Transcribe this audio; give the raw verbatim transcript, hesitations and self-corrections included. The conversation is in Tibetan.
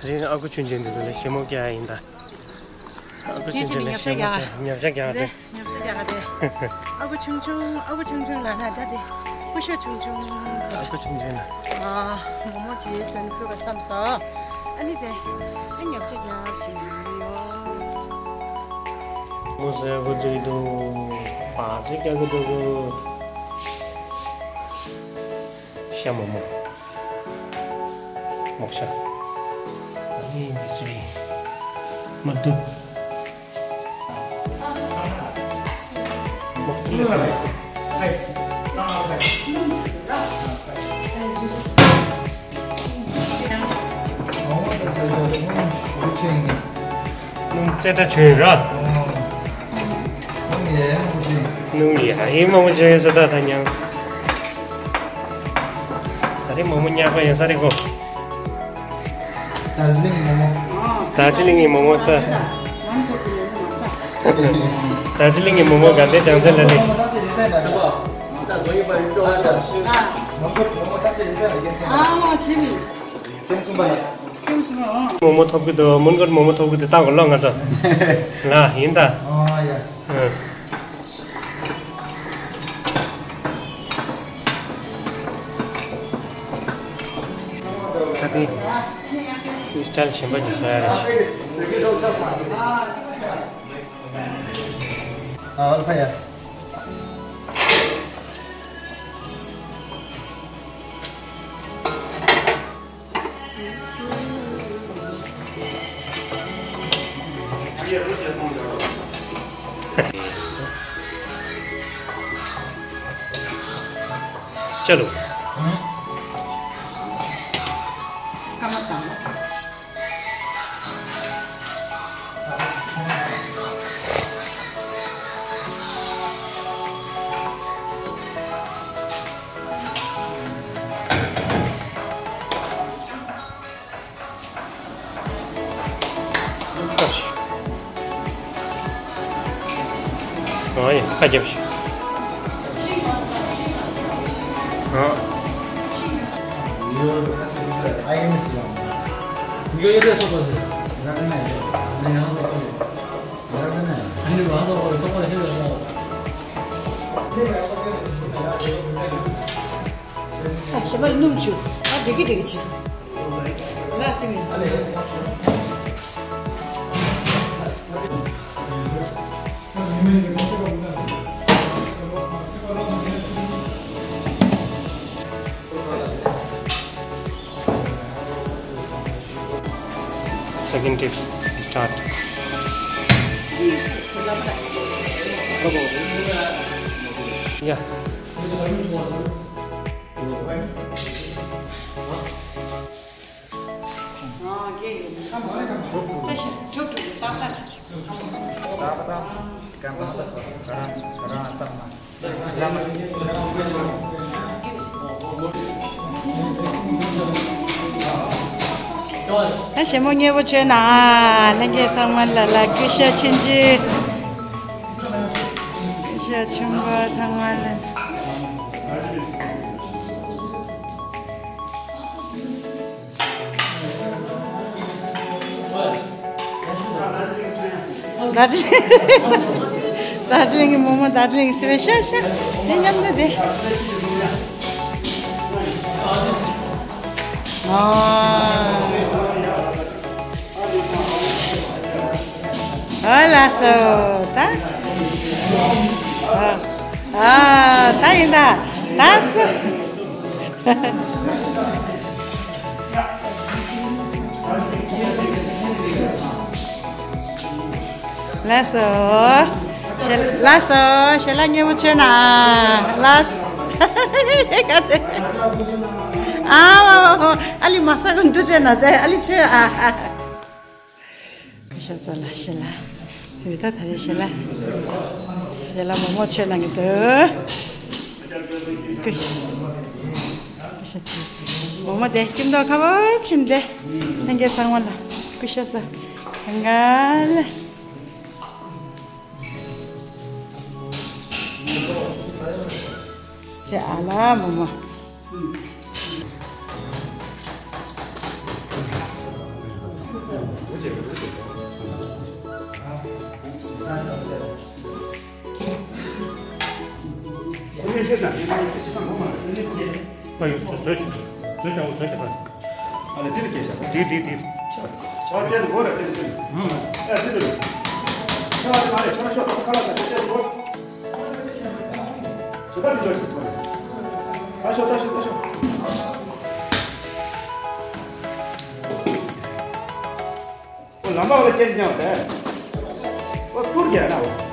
དེ་རིང་ཨ་ཁུ་ཆུང་ཆུང་འདི་ཚོ་ལ་ཞིབ་མོ་བཀྱག་ཡིན་ད། ཨ་ཁུ་ཆུང་ཆུང་ལ་ཞིབ་མོ་བཀྱག་ཉབ་ཆ་བཀྱག་དེ། ཉབ་ཆ་བཀྱག་དེ། ཨ་ཁུ་ཆུང་ཆུང་ཨ་ཁུ་ཆུང་ཆུང་ལ་ན་ད་དེ། སྐུ་ཞབས་ཆུང་ཆུང་ཚོ། ཨ་ཁུ་ཆུང་ཆུང་ལ། ཨ། མོག་མོག་ཅིག་བཟོས་ནས་ཕུལ་བ་བསམ་སོང་། ཨ་ནི་དེ། ཨ་ཉབ་ཆ་བཀྱག་བྱེད་ཡོད། མོག་བཟོ་གི་འདུག་གི་འདུག་བག་ཚ་རྒྱག་གི་འདུག་གི། ཤ་མོག་མོག་མོག་ཤ། ཨ་ནི་འདི་ཚོ་ཡིན། མ་འདུག་མོག་ཏུ་ལེ་སི། སྣུམ་རྩེ་འདྲ་བྱོན་ར། སྣུམ་ཡ་ཡ་མང་པོ་བྱོན་ཡོད་ས་ད་ད་མྱངས། ད་རེས་མོག་མོག་ཉག་པ་ཡོད་ས་རེད་གོ། དར་ཇི་ལིང་གི་མོག་མོག་དར་ཇི་ལིང་གི་མོག་མོག་ས། དར་ཇི་ལིང་གི་མོག་མོག་ག་འདྲའི་སྦྱངས་ཚད་ལ་ལས། མོག་མོག་ཐོབ་གི་འདུག་མོན་གྷོར་མོག་མོག་ཐོབ་གི་འདུག་ད་གོ་ལོ་ང་ཚོ། ལ་ཡིན་ད། ཨ་ཡ། ཨ། ད་དེ། དེ་སྐྱལ་ཆེན་པོ་ཅིག་ཟ་ཡ་རེད། ཨ་ཨ་ལ་ཕ་ཡ། चलो। ཨ་ཡེ་ཁ་རྒྱབ་ཤིག་ཨ། ཨ་ཞེ་པར་སྣུམ་བྱུག་ཨ་འགྲིག་གི་འགྲིག་གི་བྱེད། ལ་སེ་མི། Second tip, start. Yeah. ད་ཞྭ་མོ་མཉེས་པོ་བྱོས་ན། ལྷན་རྒྱས་ཚང་མ་ལ་ལ་སྐུ་ཞབས་ཆུང་ཆུང་། སྐུ་ཞབས་ཆུང་པོ་ཚང་མ་ལ། ད་ཅི། ད་ཅི་གི་མོག་མོག་ད་ཅི་གི་སི་བེ་ཤ་ཤ། དེ་མཉམ་དུ་དེ། ཨ། ཨ་ལགས་སོ། ད། ཨ། ཨ། ད་ཡིན་ད། ལགས་སོ། ལགས་སོ། ལགས་སོ། ཞལ་ལག་མཉེས་པོ་མཆོད་གནང་། ལགས་སོ། ཨ་མ་མ་མ། ཨ་ལི་མ་ས་གོ་འདུ་བྱས་ན་ཟེར། ཨ་ལི་མཆོད་ཨ། སྐུ་ཞབས་ཚོ་ལ་ཞལ་ལག་འོད་ད་ད་རེས་ཞལ་ལག་ཞལ་ལག་མོག་མོག་མཆོད་གནང་གི་འདུག་སྐུ་སྐུ་ཞབས་ཚོ། མོག་མོག་དེ་སྐྱིད་མདོག་ཁ་པོ་ཕྱིན་ཏེ། ལྷན་རྒྱས་ཚང་མ་ལ་སྐུ་ཞབས་ཚོ། གང་ག་ལ། ཅེ་ཨ་ལ་མོག་མོག་ལམ་བག་ལ་ཅན་ཉག་དེ། ཨོ་ཏུར་རྒྱལ་ན།